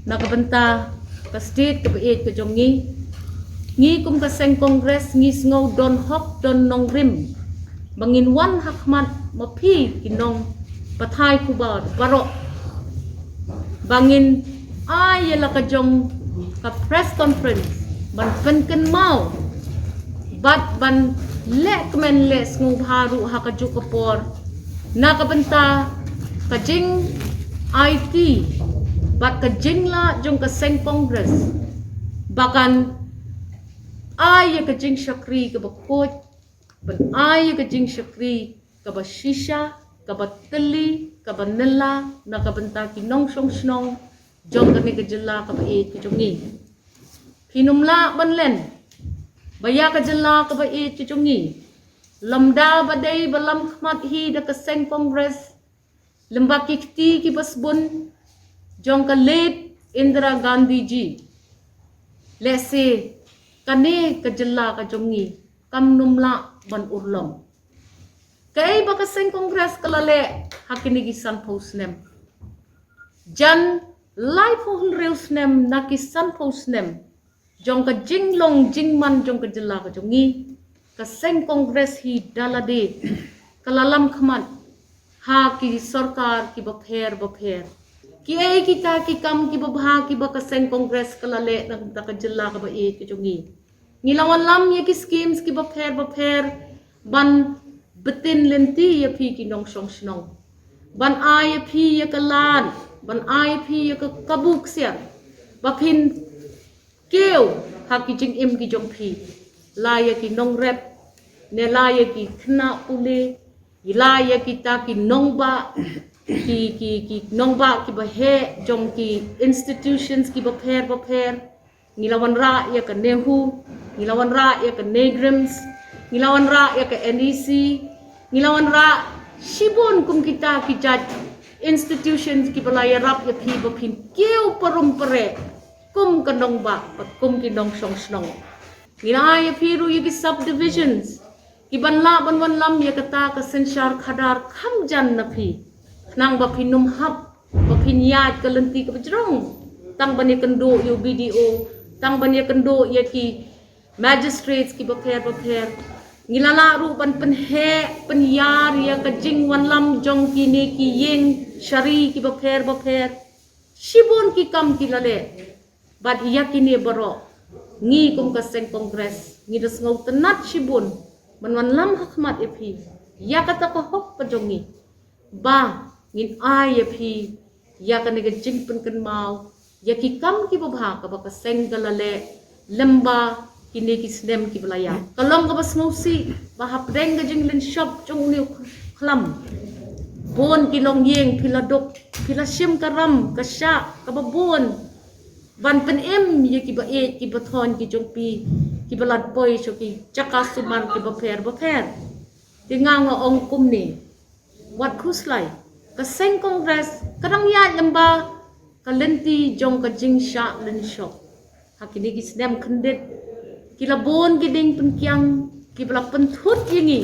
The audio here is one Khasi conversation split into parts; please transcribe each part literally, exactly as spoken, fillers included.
na ka bynta ka state kaba ïeit ka jong ngi. Ngi kum ka seng Congress ngi sngew don hok don nongrim ba ngin wan ha khmat ma phi ki nongpathai khubor baroh ba ngin ai ïa la ka jong ka press conference ban pynkynmaw bad ban leh kmen leh sngewbha ruh ha ka juk ka por na ka bynta ka jingaiti bad ka jinglah jong ka seng Congress ba kan ai ïa ka jingshakri kaba khuid, ban ai ïa ka jingshakri kaba shisha, kaba tylli, kaba nylla na ka bynta ki nongshong shnong jong kane ka jylla kaba ïeit ka jong ngi. Phin ym lah ban len ba ïa ka jylla kaba ïeit ka jong ngi, lymda ba dei ba lam khmat hi da ka seng Congress, lymba ki kti kiba sbun jong ka late Indira Gandhi ji, lehse kane ka jylla ka jong ngi kam nym lah ban urlong. Kaei ba ka seng Congress ka la leh ha kine ki sanphew snem? Jan laiphew hynriew snem na ki sanphew snem jong ka jinglong jingman jong ka jylla ka jong ngi, ka seng Congress hi da lade ka la lam khmat ha ki sorkar kiba pher ba pher. Kiei kita ki kam kiba bha kiba ka seng Congress ka la leh na ka bynta ka jylla kaba ïeit ka jong ngi? Ngi la wanlam ïa ki schemes kiba pher ba pher ban btin lynti ïa phi ki nongshong shnong, ban ai ïa phi ïa ka lad, ban ai ïa phi ïa ka kabu ksiar ba phin kiew ha ki jingim ki jong phi, la ïa ki nongrep ne la ïa ki khynnah pule, la ïa kita ki nongbah, ki ki ki nongbah kiba heh jong ki institutions kiba pher ba pher. Ngi la wanrah ïa ka NEHU, ngi la wanrah ïa ka NEIGRIHMS, ngi la wanrah ïa ka NEC, ngi la wanrah shibun kum kita ki jait institutions kiba la ïarap ïa phi ba phin kiew parum pare kum ka nongbah bad kum ki nongshong shnong. Ngi la ai ïa phi ruh ïa ki subdivisions kiban lah ban wanlam ïa kata ka synshar khadar kham jan na phi, khnang ba phin ym hap ba phin ïaid ka lynti kaba jrong tang ban ïakynduh ïa u BDO, tang ban ïakynduh ïa ki magistrates kiba pher ba pher. Ngi la lah ruh ban pynheh pynïar ïa ka jingwanlam jong kine ki ïing shari kiba pher ba pher. Shibun ki kam ki la leh. Bad ïa kine baroh ngi kum ka seng Congress ngi da sngewtynnat shibun ban wanlam ha khmat ïa phi ïa kata ka hok ka jong ngi ba ngin ai ïa phi ïa kane ka jingpynkynmaw ïa ki kam kiba bha kaba ka seng ka la leh lymba kine ki snem kiba la ïaid. Ka long kaba sngewsih ba hapdeng ka jinglynshop jong une u khlam, bun ki longïing phi la duk, phi la shim ka ram ka shah kaba bun ban pynim ïa kiba ïeit kiba thoiñ ki jong phi kiba la poi sha ki jaka sumar kiba pher ba pher. Te nga nga ong kumne, wat khuslai, ka seng Congress ka dang ïaid lymba ka lynti jong ka jingshah lynshop. Ha kine ki snem khyndiat ki la bun ki dieng pynkhiang kiba la pynthut ïa ngi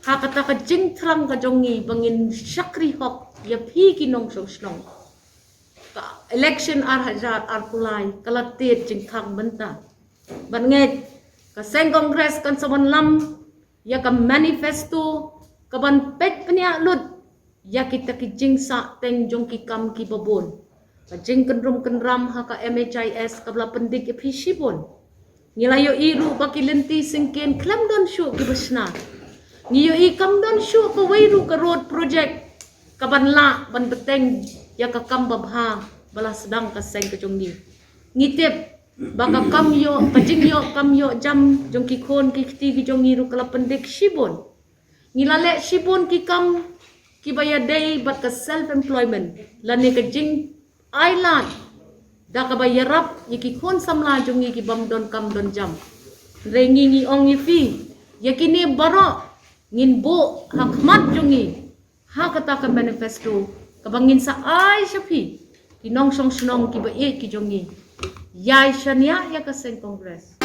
ha kata ka jingthrang ka jong ngi ba ngin shakri hok ïa phi ki nongshong shnong. Ka election ar hajar arphew lai ka la tied jingkhang mynta. Bad ngeit ka seng Congress kan sa wanlam ïa ka manifesto kaban peit pynïaid lut ïa kita ki jingsah teng jong ki kam kiba bun. Ka jingkynrum kynram ha ka MHIS kaba la pyndik ïa phi shibun. Ngi la ïohi ruh ba ki lynti syngkien khlem don shuh kiba shna. Ngi ïohi kam don shuh kawei ruh ka road project kaban lah ban bteng ïa ka kam babha ba la sdang ka seng ka jong ngi. Ngi tip ba ka kam ïoh, ka jingïoh kam ïoh jam jong ki khun ki kti ki jong ngi ruh ka la pyndik shibun. Ngi la leh shibun ki kam kiba ïadei bad ka self employment lane ka jingailad da kaba ïarap ïa ki khun samla jong ngi ki bym don kam don jam. Hynrei ngi ngi ong ïa phi, ïa kine baroh ngin buh ha khmat jong ngi ha kata ka manifesto kaba ngin sa ai sha phi ki nongshong shnong kiba ïeit ki jong ngi. Ïai shaniah ïa ka seng Congress.